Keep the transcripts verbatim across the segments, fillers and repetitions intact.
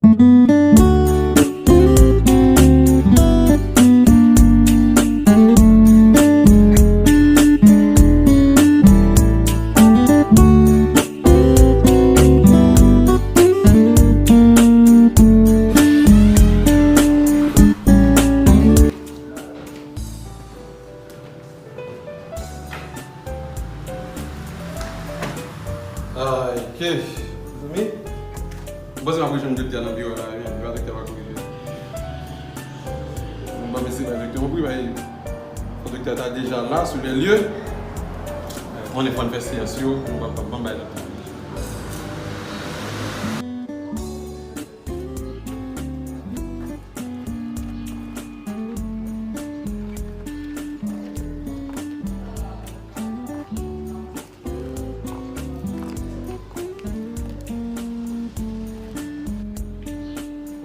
Ay, ke, mezanmi. Mwen panse m ap rejoinn doktè nan biwo la, wi. Li pa doktè pa kouri vre. Mwen ban mesye bay doktè yon pri, bay, fò doktè ta deja la, sou lè lye. Konnen fò n fè seyans yo, mwen pa, pa, pa bay doktè.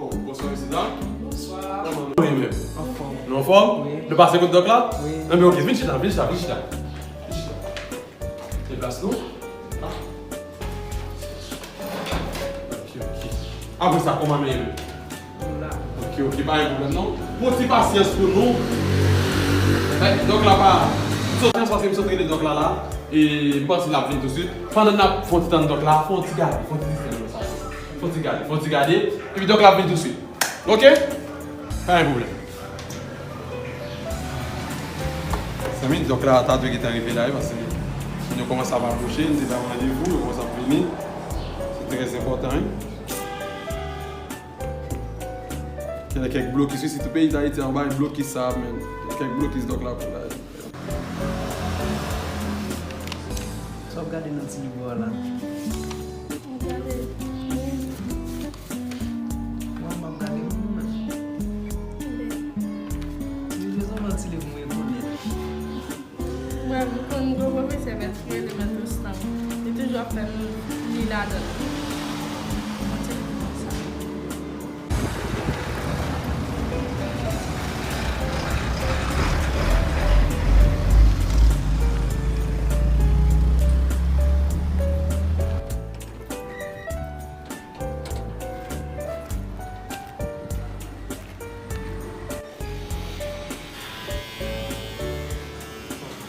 Oh, bonswa, mesye dam. Bonswa. Kòman nou ye menm? Anfòm. Nou anfòm? Wi. Nou pase kot dòk la? Wi. Enben, ok, vin chita, vin chita, vin chita. Vin chita. Se plas nou? Ah. Ok, ok. Apre sa, kòman nou ye menm? Nou la. Ok, ok, pa gen pwoblèm non. Pran ti pasyans pou nou. Dòk la pa. M sot, paske m sot rele dòk la la. E m panse l ap vin tousuit. Pandan n ap fè yon ti tann dòk la, fè yon ti gade, fè yon ti distans nan sa. Fè yon ti gade, fè yon ti gade. Epi dòk la ap vin tousuit. Ok? Pa gen pwoblèm. Zanmi, dòk la ta dwe gentan rive la, wi, paske moun yo kòmanse ap apwoche, m te ba yo randevou, yo kòmanse ap vini. Se trè enpòtan, wi. Gen kèk blokis, wi, sitou peyi Dayiti, anba blokis sa, men. Gen kèk blokis dòk la pou la. Sa w ap gade nan ti liv ou a la? M gade. Mwen, m ap gade moun nan. Li bezwen nan ti liv mwen konnen. Mwen, m konn gwo pwofesè mèt rele mèt Roustan. Li toujou ap fè nou li ladan l. Mwen, se konsa.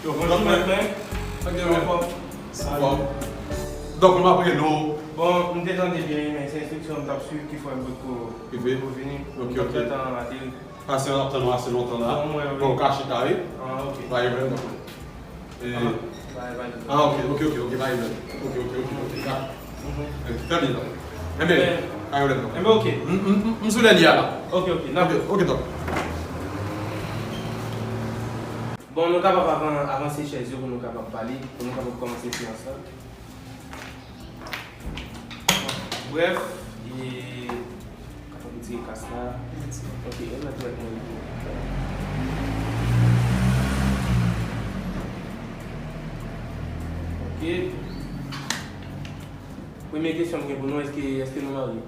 Yo, bonjou, frè. Sa k gen, frè? Anfòm. Anfòm. Donk, m ap rele w. Bon, m te tande byen, men se enstriksyon m t ap swiv ki fè m potko vini. Ok, ok. M t ap gentan ateri. Paske n ap tann ou ase lontan la. Bon, mwen, wi. Bon, ou ka chita, wi. Ah, ok. Pa gen pwoblèm, donk. E, ah, pa gen pwoblèm. Ah, ok, ok, ok, ok, pa gen pwoblèm. Ok, ok, ok, ok, dakò. Mhm. Ok, trè byen, donk. Enben, pa gen pwoblèm, donk. Enben, ok. M, m, m, m sou lè li a la. Ok, ok, n ap... Ok, ok, donk. Bon, nou kapab avan-, avanse chèz yo pou nou kapab pale, pou nou kapab kòmanse seyans lan. Brèf, e, kapab retire kas la. Ok, e mèt wè mwen. Ok. Premye kesyon m gen pou nou, èske, èske nou marye?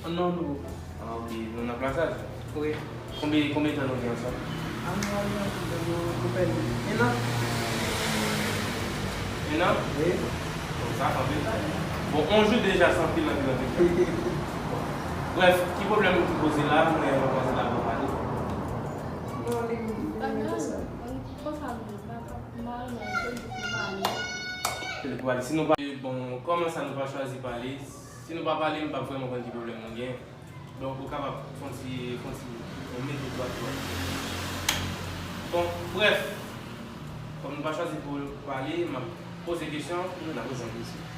Non, nou poko. Ah, ok. Nou nan plasaj? Wi. Konbyen, konbyen tan nou gen ansanm? Ah, nou al nan, nou, nou fè en an. En an? Wi. Bon, sa fè anpil tan. Bon, yon jou deja, se anpil, anpil, anpil tan. Brèf, ki pwoblèm ki poze la, mwen, mwen panse la pou pale. Non, li, li mete sa. Konsa nou pa ka mal, non, se li pou pale. Se li pou pale. Si nou pa, bon, kòman sa nou pa chwazi pale? Si nou pa pale, m p ap vrèman konn ki pwoblèm nou gen. Donk, ou kapab fè yon ti, fè yon ti, yon mete dwat, dwat. Bon, brèf, kòm nou pa chwazi pou pale, m ap poze kesyon, n ap reponn kesyon.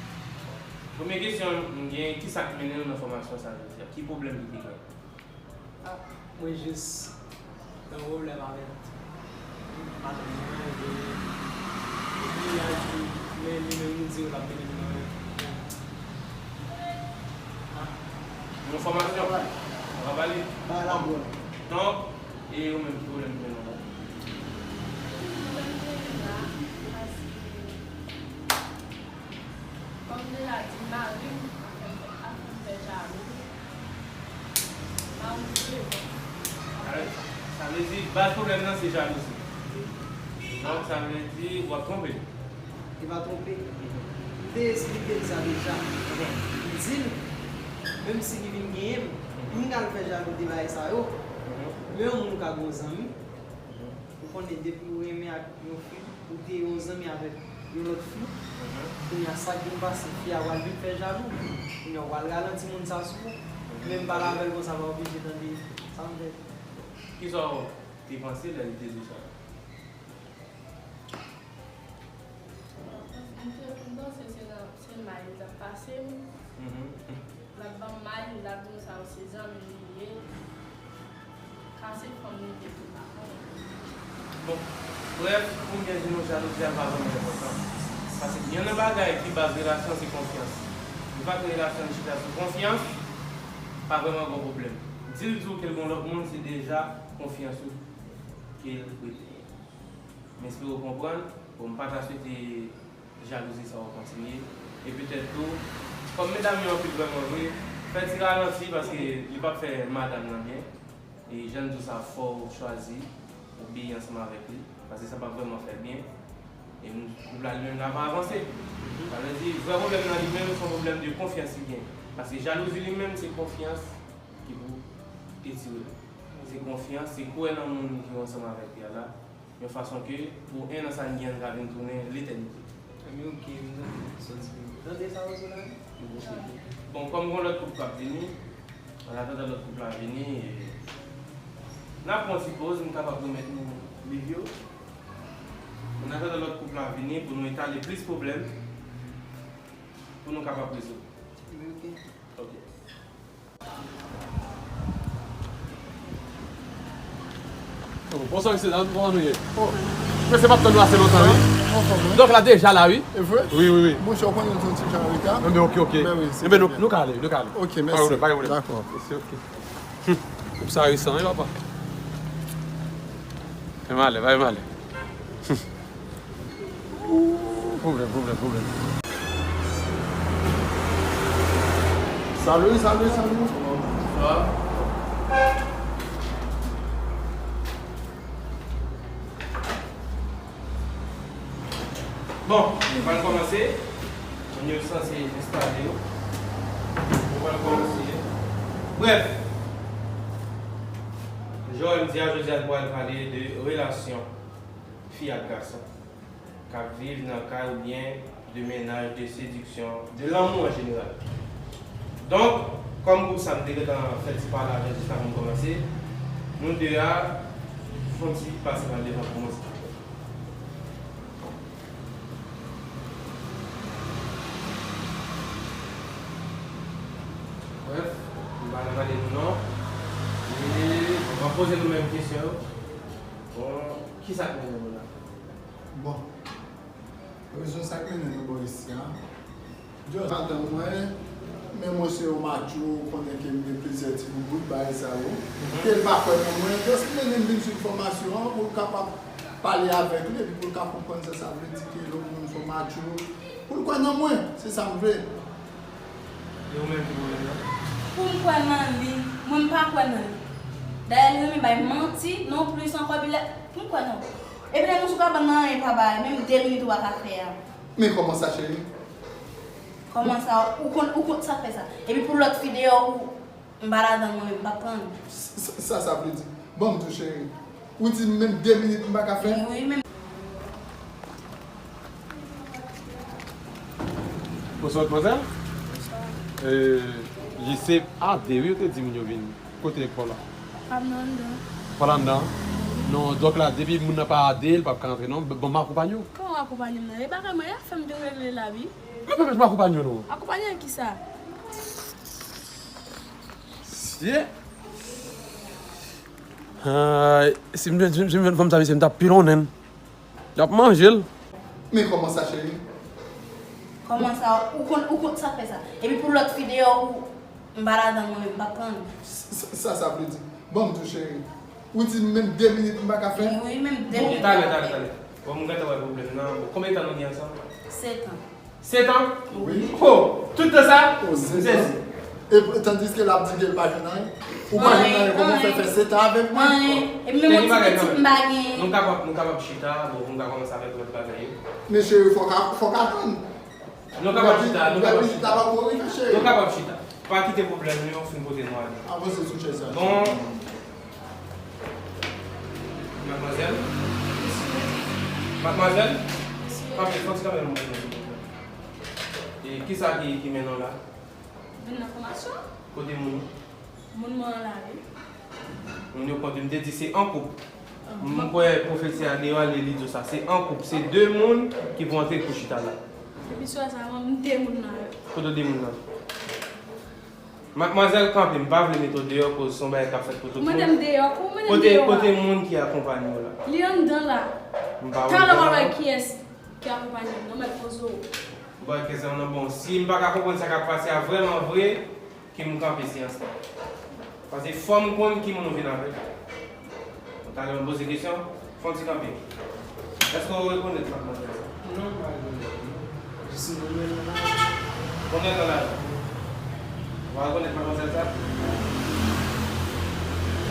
Premye kesyon m gen, ki sa k mennen nou nan fòmasyon sa jodi a? Ki pwoblèm ki te gen? Ah, mwen jis gen yon pwoblèm avèk patwon mwen, e li a di, men li menm li di l ap mennen m nan, ah. Yon fòmasyon. Ou ka pale? Ba la bwè. Donk, e ou menm ki pwoblèm ki mennen w la? Pwoblèm ki mennen m la, paske kòm m deja di, mari m ap fè m, ap fè m fè jalou. Mari m vle bon. Sa vle, sa vle di, baz pwoblèm nan se jalouzi. Donk, sa vle di, w ap twonpe l. Li pa twonpe. M te esplike l sa deja. M di l, Menm si li vin genyen m, m ka al fè jalou de bagay sa yo. Men yon moun ou ka gen yon zanmi, ou konnen depi ou renmen ak yon fi, ou te yon zanmi avèk yon lòt fi, kounye a sa k vin pase, fi a pral vin fè jalou, kounye a ou pral ralanti moun sa sou ou, menm pale avè l konsa pa oblije tande sa m fè. Kisa w te panse lè l te di w sa? M te, m panse se nan, se may li t ap pase m. L ap ban m may, l ap di m sa yo se zanmi li ye. Ka se fanm li te tou pa konnen. Bon, brèf, pou m byen di nou, jalouzi a pa vrèman enpòtan. Paske youn nan bagay ki baz relasyon se konfyans. Yon fwa ke relasyon an chita sou konfyans, pa vrèman gen pwoblèm. Di l di w ke l gen lòt moun, se deja konfyans ou ke l rete. M espere w konprann. Bon, m pa ta swete jalouzi sa yo kontinye. E petèt tou, kòm medam yo anpil vrèman vre, fè ti ralanti paske li p ap fè madanm nan byen. E jan m di w sa, fò w chwazi obeyi ansanm avèk li, paske sa p ap vrèman fè l byen. E m, koup la li menm la pa avanse. Sa vle di, vrè pwoblèm nan li menm, se yon pwoblèm de konfyans li gen. Paske jalouzi li menm, se konfyans ki pou etire l. Se konfyans, se kwè nan moun ki ansanm avèk li a la. Yon fason ke pou en an sa n gen an ka vin tounen letènite. Ebyen, oke, m tande sa w di la. Bon, kòm gen lòt koup k ap vini, an atandan lòt koup la vini, n ap pran ti poz, m kapab remèt nou liv yo. An atandan lòt koup la vini, pou nou etale plis pwoblèm, pou nou kapab rezoud. Oke. Bonswa, mesye dam, kòman nou ye? Mesye, m ap tann nou ase lontan, wi. Anfòm, wi. Dòk la deja la, wi. E vre? Wi, wi, wi. Monchè, w konnen nou se yon ti jan reta. Enben, oke, oke. Enben, nou ka ale, nou ka ale. Oke, mèsi. Pa gen pwoblèm, pa gen pwoblèm. Dakò. Mèsi, oke. Koup sa resan, wi, papa. Fè m ale, bay m ale. Pwoblèm, pwoblèm, pwoblèm. Salut, salut, salut. Bonswa. Bon, nou pral kòmanse. Moun yo sanse enstale yo. Nou pral kòmanse. Brèf, jan w di a, jodi a nou pral pale de relasyon fi ak gason k ap viv nan kay oubyen de mennaj, de sediksyon, de lanmou an jeneral. Donk, kòm gwoup sa m te gentan fè ti pale avè l jis avan m kòmanse, nou de a fè yon ti pase pa devan pou mwen. Brèf, m pa nan mande nou non. E, bon, m ap poze nou menm kesyon yo. Bon, kisa k mennen nou la? Bon. Rezon sa k mennen nou bò isi a. Just madanm mwen, men mwen se yon macho, ou konnen ke m gen plizyè ti boubout, bagay sa yo. Ke l pa kwè nan mwen, just mennen m vin sou fòmasyon an pou l kapab pale avèk li, epi pou l ka konprann sa sa vle di ke lè yon moun se yon macho, pou l kwè nan mwen, se sa m vle. E ou menm ki pwoblèm nan? Pou m kwè nan li, mwen m pa kwè nan li. Dayè, li renmen bay manti, non plis ankò, epi lè, pou m kwè nan ou. Epi lè nou sou kabann nan, anyen pa bay, menm de minit ou pa ka fè a. Men kòman sa, cheri? Kòman sa? Ou konn, ou konn sa k fè sa? Epi pou lòt fi deyò, ou, m pa ladan mwen menm, m p ap pran l. Sa, sa, sa vle di? Ban m tou, cheri. Ou di m menm de minit m pa ka fè? Wi, menm. Bonswa, madmwazèl. Bonswa. E, lise a de, wi, ou te di moun yo vin. Kote lekòl la? Pa m nan anndan. Pa l anndan? Non, dòk la, depi moun nan pa ede l, l p ap ka antre non. Bon, m akonpanye w. Kòman w akonpanye m nan? E bagay mwen, e afè m vin regle la, wi. Men pèmèt m akonpanye w non. Akonpanye nan kisa? Sye. Ay, si m, si m, si m jwenn fanm sa, mesye, m t ap pilonnen l. Y ap manje l. Men kòman sa, cheri? Kòman sa? Ou konn, ou konn sa k fè sa? Epi pou lòt fi deyò, ou, m pa ladan mwen menm, m p ap pran l. Sa, sa, sa vle di? Ban m tou, cheri. Ou di m menm de minit m pa ka fè? Wi, menm de minit. Bon, talè, talè, talè. Bon, m gentan wè pwoblèm nan. Bon, konbyen tan nou gen ansanm? Sèt an. Sèt an? Wi. Oh, tout tan sa? Oh, sèt an. M sezi. E tandiske l ap di ke l pa jwenn anyen. Ou pa jwenn anyen, kòman w fè fè sèt an avèk mwen? Anyen. Epi menm yon ti pitit m pa genyen. Nou kapab, nou kapab chita, bon, pou m ka kòmanse avèk lòt bagay yo. Men cheri, fòk a, fòk atann. Nou kapab chita, nou kapab chita. Nou kapab chita. Pa kite pwoblèm yo fin pote nou ale. Avanse sou chèz sa. Bon. Madmwazèl? Madmwazèl? Kanpe, fò ti kanpe yon moman. E kisa ki, ki mennen w la? Vin nan fòmasyon. Kote moun yo? Moun mwen an lari. Moun yo konte, m te di se an koup. M kwè pwofesè a deyò ale, li di w sa. Se an koup. Se de moun ki pou antre pou chita la. Epi swa sa, mwen, m de moun nan yo. Kote w de moun nan? Madmwazèl, kanpe, m pa vle mete w deyò, koz se yon bagay k ap fèt pou tout moun. Mwen, m deyò, pou mwen, m Kote, deyò kote a? Moun ki akonpanye w la? Li anndan la. M pa wè Talè m ap wè kiyès ki akonpanye m nan, mèt poze w. Bon, kèsyon nan bon. Si m pa ka konprann sa k ap pase a vrèman vre, ke m kanpe seyans lan. Paske fò m konn ki moun ou vin avèk. Bon, talè m poze kesyon, fò n ti kanpe. Èske w rekonèt madmwazèl sa? Non, m pa rekonèt li. Jis m konnen l nan lari. Konnen l nan lari? Ou pa rekonèt madmwazèl sa?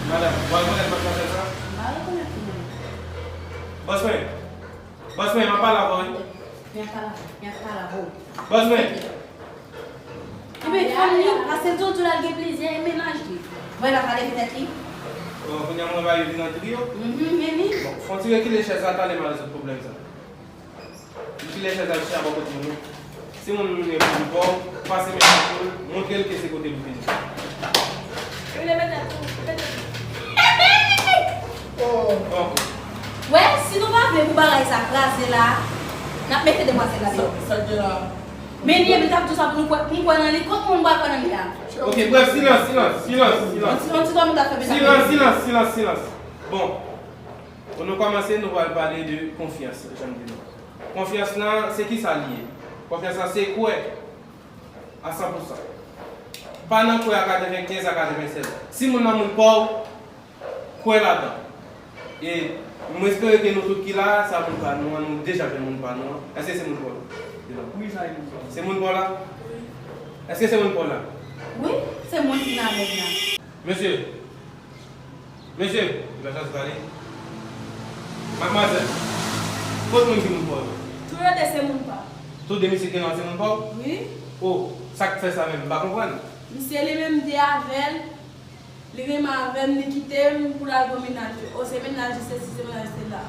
Madanm, ou pa rekonèt madmwazèl sa? M pa rekonèt li menm. Bòs mwen, Bòs mwen, m ap pale avè w, wi. Mwen ap pale avè w, mwen ap pale avè w. Bòs mwen. Ebyen, fanm li, paske l di w tou l al gen plizyè mennaj li. Mwen l ap pale pou tèt li. Bon, kounye a mwen ba yo vin antre yo. Mhm, men li. Bon, fò n ti rekile chèz la, talè m a rezoud pwoblèm sa. Rekile chèz la, chita bò kote moun yo. Si moun moun e moun pa w, pase mesaj pou l, montre l ke se kote l vini. Rele mèt la tou, mèt la tou. Oh. Bon. Wè, si nou pa vle pou bagay sa kraze la, n ap mete demwazèl la deyò. Sa, sa gen la? Men li, epi l t ap di w sa pou nou kwè, pou n kwè nan li, kot moun pral kwè nan li a? Ok, brèf, silans, silans, silans, silans. On ti, on ti dòmi ta fè mesaj. Silans, silans, silans, silans. Bon, pou nou kòmanse, nou pral pale de konfyans, jan m di nou. Konfyans lan, se kisa li ye? Konfyans lan, se kwè a san pou san. Pa nan kwè a katrevenkenz a katrevenksèz. Si moun nan moun pa w, kwè ladan. E m espere ke nou tout ki la a, sa moun pa nou an, nou deja jwenn moun pa nou an. Èske se moun pa w la? Wi, sa e moun pa m. Se moun pa w la? Èske se moun pa w la? Wi, se moun ki nan avè m nan. Mesye, Mesye, li pa chans pale. Madmwazèl, kot moun ki moun pa w yo? Tou yo de se moun pa m. Tou de mesye ki la se moun pa w? Wi. O, sa k fè sa menm? M pa konprann. Misye li menm m te avè l, li renmen avè m, li kite m pou l al pran mennaj li. O, se mennaj li, se si, se mennaj li, se la.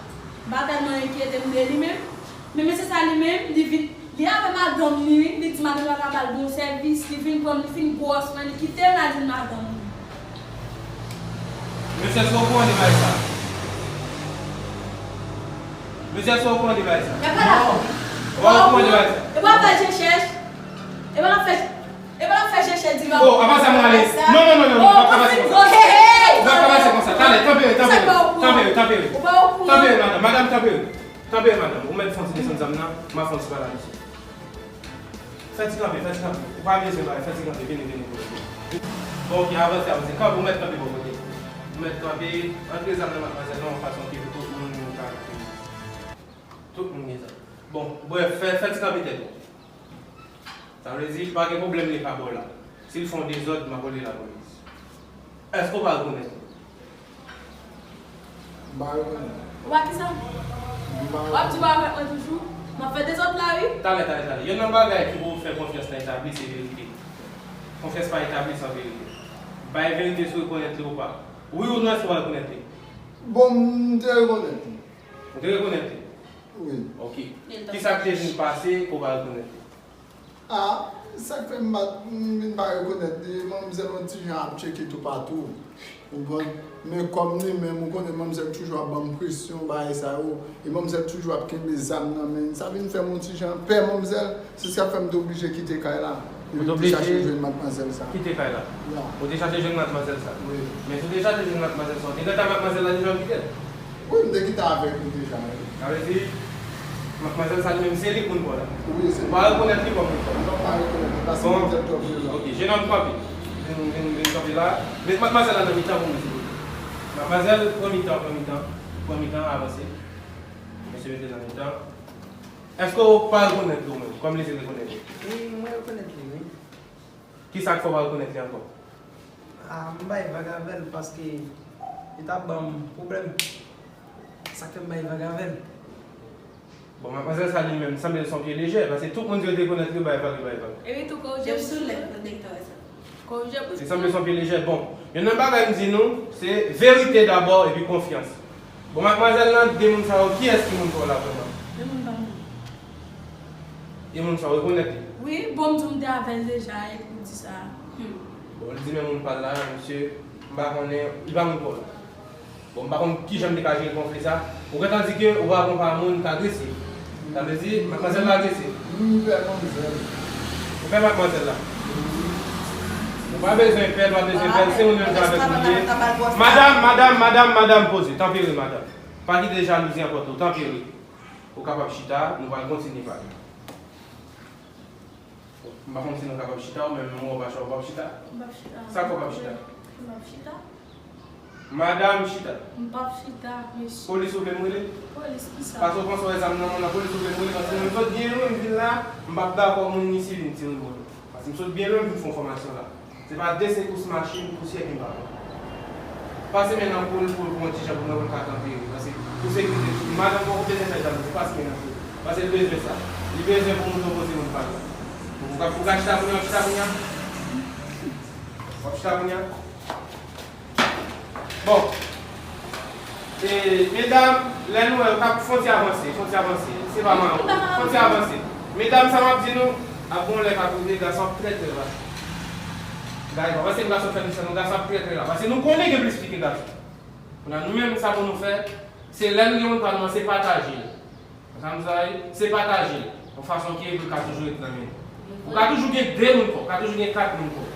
M pa tèlman enkyete m de li menm. Men mesye sa li menm, li vin, li avè madanm li, li di madanm li pa ka ba l bon sèvis, li vin pran m, li fin gwòs mwen, li kite m, l al jwenn madanm li. Mesye, èske w okouran de bagay sa? Mesye, èske w okouran de bagay sa? Y ap pale avè w. Ou pa okouran de bagay sa? E pa fè je chèch. E pa fè, e pa fè je chèch di m. Oh, apa sa m ale? Non, non, non, non, non, pa pase konsa. Pa pase konsa. Talè, tanpere, tanpere, tanpere, tanpere. Tanpere, madanm, madanm, tanpere. Tanpere madanm, ou mèt fè yon ti desann zam nan, m a fè yon ti pale a misye. Fè ti kanpe, fè ti kanpe. Ou pa bezwen bagay, fè ti kanpe, vini, vini, vini. Bon, ok, avanse, avanse. Kanpe, ou mèt kanpe bò kote. Ou mèt kanpe, antre zam nan madmwazèl lan yon fason ke pou tout moun ka, tout moun gen zam. Bon, brèf, fè, fè ti kanpe tèt ou. Sa vle di, pa gen pwoblèm li ka ba w la. Si l fè yon dezòd, m ap rele lapolis. Èske w pa rekonèt li? M pa rekonèt. Ou pa kisa? M pa rekonèt. W ap di w pa rekonèt mwen toujou? M ap fè dezòd la, wi. Talè, talè, talè. Youn nan bagay ki pou fè konfyans lan etabli, se verite. Konfyans pa etabli san verite. Bay verite si w rekonèt li ou pa. Wi ou non, èske w pa rekonèt li? Bon, m te rekonèt li. Ou te rekonèt li? Wi. Ok. Kisa k te vin pase ke w pa rekonèt li? Ah, sa k fè m pa, m vin pa rekonèt li, manmzèl yon ti jan ap tcheke toupatou. Ou konprann? Men kòm li menm, ou konnen manmzèl toujou ap ban m presyon, bagay sa yo. E manmzèl toujou ap kenbe zam nan men l. Sa vin fè m yon ti jan pè manmzèl. Se sa k fè m te oblije kite kay la. Ou te oblije kite kay la? Epi m te chache jwenn madmwazèl sa. Ya. Ou te chache jwenn madmwazèl sa? Wi. Men si w te chache jwenn madmwazèl sa, ou te gentan madmwazèl la deja, ou kite l? Wi, m te kite avèk li deja, wi. Sa vle di, madmwazèl sa li menm, se li k moun pa w la? Wi, se li. Ou pa rekonèt li kòm moun pa w? Non, m pa rekonèt li, paske manmzèl twò vyolan. Ok, jenòm kanpe. Vin, vin, vin kanpe la. Met madmwazèl la nan mitan pou mwen, silvouplè. Madmwazèl, pran mitan, pran mitan. Pran mitan, avanse. Mesye, mete nan mitan. Èske w pa rekonèt li ou menm, kòm li te rekonèt ou? Wi, mwen rekonèt li, wi. Kisa k fè w pa rekonèt li ankò? Ah, m bay vag avè l paske li t ap ban m pwoblèm. Sa k fè m bay vag avè l. Bon, madmwazèl sa li menm, sanble l se yon pye lejè, paske tout moun ki rekonèt li, yo bay vag, yo bay vag. Epi tou, kote w sou lèt nan direktè sa? Korije pou... Se sanble se yon pye lejè. Bon, youn nan bagay m di nou, se verite dabò epi konfyans. Bon, madmwazèl lan, de moun sa yo, kiyès ki moun pa w la vrèman? De moun pa m. E moun sa w rekonèt li? Wi, bon, m di w m te avè l deja, epi w di sa. Hmm. Bon, li di men moun pa l la, mesye, m pa konnen, li pa moun pa w la. Bon, m pa konn kijan m te ka jere konfli sa. Ou gentan di ke ou pa konn pa moun k agresif. Sa vle di, madmwazèl la agresif. Wi, m pè madmwazèl. Ou pè madmwazèl la. Ou pa bezwen pè l, ou pa bezwen pè l, se moun menm jan avèk ou li ye. Madanm, madanm, madanm, madanm, poze. Tanperi, madanm. Pa kite jalouzi anpòte w, tanperi. Ou kapab chita, nou pral kontinye pale. M pa konn si nou kapab chita, ou menm, mwen, ou pa chita, ou p ap chita. M p ap chita. Sa k fè w p ap chita? M p ap chita. Madanm, chita. M p ap chita, mesye. Polis ou vle m rele? Polis kisa? Paske w panse w wè zam nan men w la, polis ou vle m rele? Paske m sot byen lwen, m vin la, m p ap dakò moun isi vin tire mwen. Paske m sot byen lwen, m vin fè yon fòmasyon la. Se pa de sekous machin, pousyè ki m pa pran. Pase men nan kou l pou, pou yon ti jan pou mwen, pou m ka tanperi. Paske pou sekirite tou, madanm poko bezwen fè jalouzi, pase men nan kou l. Paske l bezwen sa. Li bezwen pou moun opoze moun pa l la. Ou ka, ou ka chita kounye a, w ap chita kounye a? W ap chita kounye a? Bon. E, medam, lè nou wè yo k ap fè yon ti avanse, fè yon ti avanse. Se pa mawon, fè yon ti avanse. Medam, sa m ap di nou, ap gon lè k ap rive, gason ap trè trè la. Gade, pa panse m gason fè nou sa, non, gason ap trè trè la. Paske nou konnen gen plis fi ke gason. Kounye a, nou menm, sa pou nou fè, se lè nou gen moun pa nou an, se pataje l. Sa m sa ye, se pataje l yon fason ki epi l ka toujou ret nan men nou. Ou ka toujou gen de moun pa w, ou ka toujou gen kat moun pa w.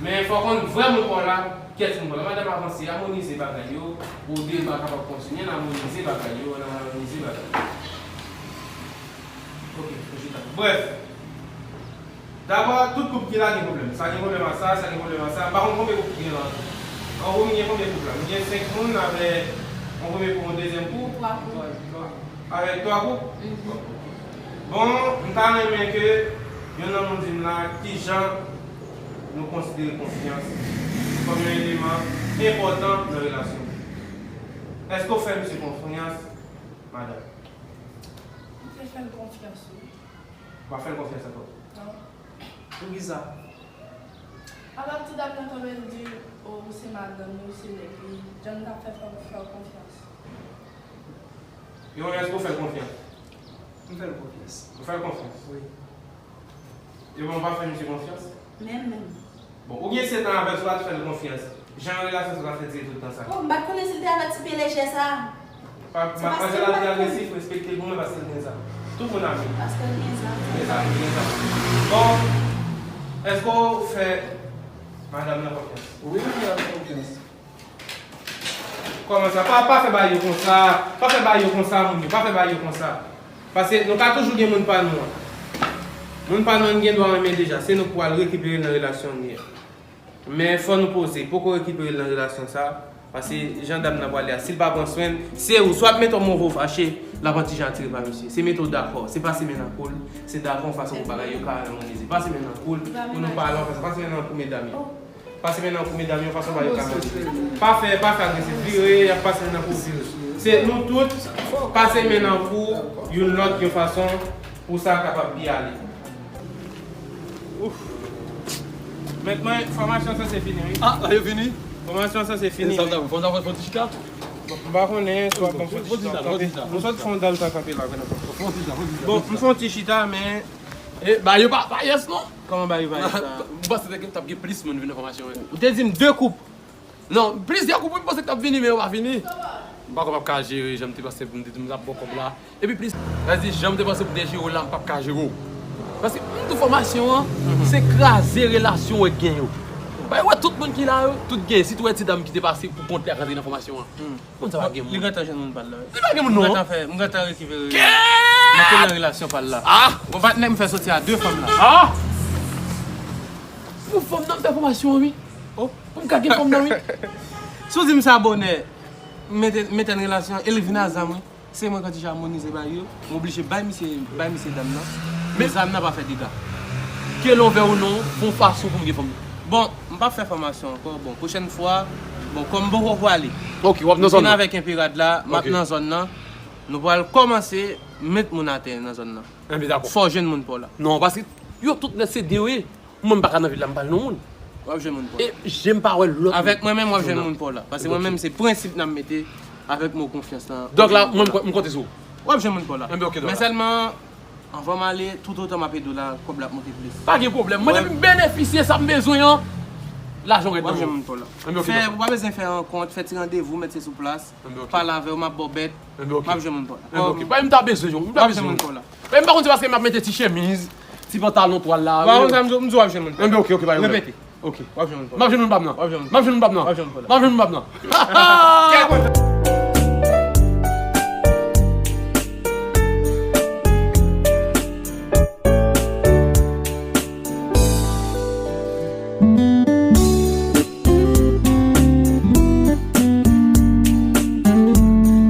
Men fò w konn vrè moun pa w la, kiyès moun pa w la. Madanm avanse, amonize bagay yo, pou deba kapab kontinye, n amonize bagay yo, n amonize bagay yo. Ok, fò chita. Brèf, dabò, tout koup ki la gen pwoblèm. Sa gen pwoblèm a sa, sa gen pwoblèm a sa. M pa konn konbyen koup ki gen la. An gwo, m gen konbyen koup la? M gen senk moun avèk yon premye kou, yon dezyèm kou. Twa koup. Avèk twa koup? Mhm. Bon, m ta renmen ke youn nan nou di m la kijan nou konsidere konfyans kòm yon eleman enpòtan nan relasyon. Èske w fè misye konfyans, madanm? M te fè l konfyans, wi. Ou pa fè l konfyans ankò? Non. Poukisa? Alò, ti dam nan kanpe, l di, o, ou se madanm li, ou se nèg li, jan m t ap fè, fè, fè w konfyans. Yo, èske w fè l konfyans? M fè l konfyans. Ou fè l konfyans? Wi. Yo, men w pa fè misye konfyans? Menm, menm. Bon, ou gen sèt an avè l, si w pa t fè l konfyans, jan relasyon sa ta fè dire tout tan sa? O, m pa t konnen si l te avè ti pye lejè sa. Pa, se paske madmwazèl la te agresif, respekte l pou mwen paske l gen zam. Tout moun ame. Paske l gen zam. L gen zam, l gen zam. Bon, èske w fè madanm nan konfyans? Wi, m fè l konfyans. Kòman sa? Pa, pa fè bagay yo konsa. Pa fè bagay yo konsa, moun yo. Pa fè bagay yo konsa. Paske nou ka toujou gen moun pa nou an. Moun pa nou an, n gen dwa renmen deja. Se nou k pral rekipere l nan relasyon n ye a. Men fò nou poze, poko rekipere l nan relasyon sa, paske jan dam nan pwale a, si l pa pran swen l, se ou, swa ap mete w move ou fache, l ap yon ti jan atire pa misye. Se mete w dakò, se pase men nan kou l, se dakò yon fason pou bagay yo ka amonize. Pase men nan kou l, pou nou pale yon fason, pase men nan kou medam yo. Pase men nan kou medam yo, yon fason bagay yo ka amonize. Pa fè, pa fè agresif, vire, y ap pase men nan kou, vire. Se nou tout, pase men nan kou youn lòt yon fason pou sa kapab byen ale. Ouf. Mèt mwen, fòmasyon an sanse fini, wi. Ah, la yo fini? Fòmasyon an sanse fini, wi. Sa, sa, fò, fò, fò ti chita. Bon, m pa konnen, si w ap ban m fò ti chita, fò ti chita, fò ti chita. Nou sot fè yon dal tan kanpe la, vre nan fò. Fò ti chita, fò ti chita. Bon, m fè yon ti chita, men... E, ba yo pa, pa yès, non? Kòman ba yo pa yès la? M panse te gen, t ap gen plis moun vin nan fòmasyon an. Ou te di m de koup. Non, plizyè koup wi m panse k t ap vini, men yo pa vini. M pa kwè m ap ka jere jan m te panse pou m te di m t ap bon kòb la. Epi plis, sa di jan m te panse pou m te jere w la, m p ap ka jere w. Paske m di w fòmasyon an, se kraze relasyon w wè k gen yo. Bay wè tout moun ki la yo, tout gen. Sitou wè ti dam ki te pase pou kont li ak rantre nan fòmasyon an. Moun sa pa gen moun. Li gentan jwenn moun pa l la. Li pa gen moun non. M gentan fè, m gentan rekipere. Kè! Mete l nan relasyon pa l la. Ah! Bon patnè m fè soti a de fanm la. Ah! Pou fanm nan m fè fòmasyon an wi. Oh. Pou m ka gen fanm nan wi. Si w di m sa bonè, mete, mete n relasyon, e l vin a zam wi. Se mwen k ap ti jan amonize bagay yo, m oblije bay misye, bay misye dam nan. Men zam nan pa fè dega. Ke l anvè ou non, fè yon fason pou m gen fanm nan. Bon, m p ap fè fòmasyon ankò. Bon, pwochèn fwa, bon, kòm m poko pwale. Ok, w ap nan zòn nan. M vin avèk enperad la, m ap nan zòn nan. Nou pral kòmanse met moun atè nan zòn nan. Enben, dakò. Fò w jwenn moun pa w la. Non, paske yo tout nèt se de yo ye. Mwen, m pa ka nan vil la, m pa al nan moun. W ap jwenn moun pa w la. E jem pa wè lòt. Avèk mwen menm, w ap jwenn moun pa w la. Paske mwen menm, se prensip n ap mete avèk mo konfyans lan. Donk la, mwen, m konte sou ou. W ap jwenn moun pa w la. Enben, ok, Men sèlman, anvan m ale, toutotan m ap ede w la, kòb la ap monte plis. Pa gen pwoblèm. Mwen, depi m benefisye sa m bezwen an, lajan rèd W ap nan jwenn men. Moun pa w la. Enben, ok, Fè, dakò. Ou pa bezwen fè rankont, fè ti randevou, mèt se sou plas. Enben, ok. Pale avè w, m ap ba w bèt. Enben, ok. M ap jwenn moun pa w la. Enben, ok. Ba, m ta bezwen, m W ta ap jwenn bezwen. Moun pa w la. Mwen pa konn se paske m ap mete ti chemiz, ti pantalon twal la. Ba, ou sa m di w, m di w w ap jwenn moun pa w la. Enben, ok, ok, pa gen pwoblèm. Repete. Ok. W ap jwenn moun pa w M la. ap jwenn moun pa m nan. W ap jwenn moun M ap jwenn moun pa m nan. W ap jwenn moun pa w la. M ap jwenn moun pa m nan. Kè kontan.